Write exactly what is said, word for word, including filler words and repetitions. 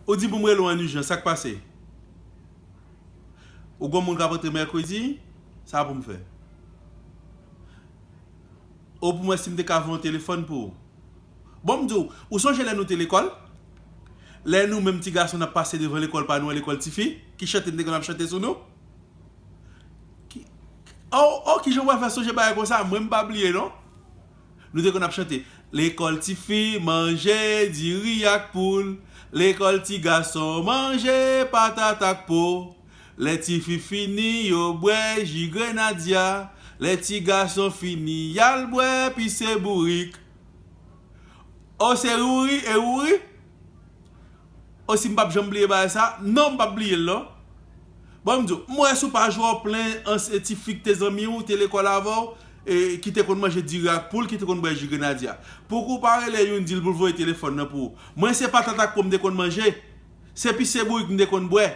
Ou di pou m rele w an ijans, sa k pase? Ou gon moun k ap antre mèkredi, sa pou m fè? Ou pou m wè si m te ka voye yon telefòn pou ou. Bon, m di w, ou sonje lè nou te lekòl? Lè nou menm ti gason n ap pase devan lekòl pa nou an, lekòl tifi, ki chante n te konn ap chante sou nou? Ki, oh, oh, kijan w pral fè sonje bagay konsa? Mwen, m pa bliye, non. Nou te konn ap chante, lekòl tifi, manje diri ak poul. Lekòl ti gason, manje patat ak po. Lè tifi fini, yo bwè ji grenadya. Lè ti gason fini, y al bwè pise bourik. O, se Rouri, e Rouri? O, si m p ap janm bliye bagay sa? Non, m p ap bliye l, non. Bon, m di w, m wè si w pa jwe w plen an se ti fi k te zanmi w, te lekòl avè w, e, ki te konn manje diri ak poul, ki te konn bwè ji grenadya. Pouki w pa rele youn, di l pou l voye telefòn nan pou ou? Mwen, se patat ak po m te konn manje. Se pise bourik m te konn bwè.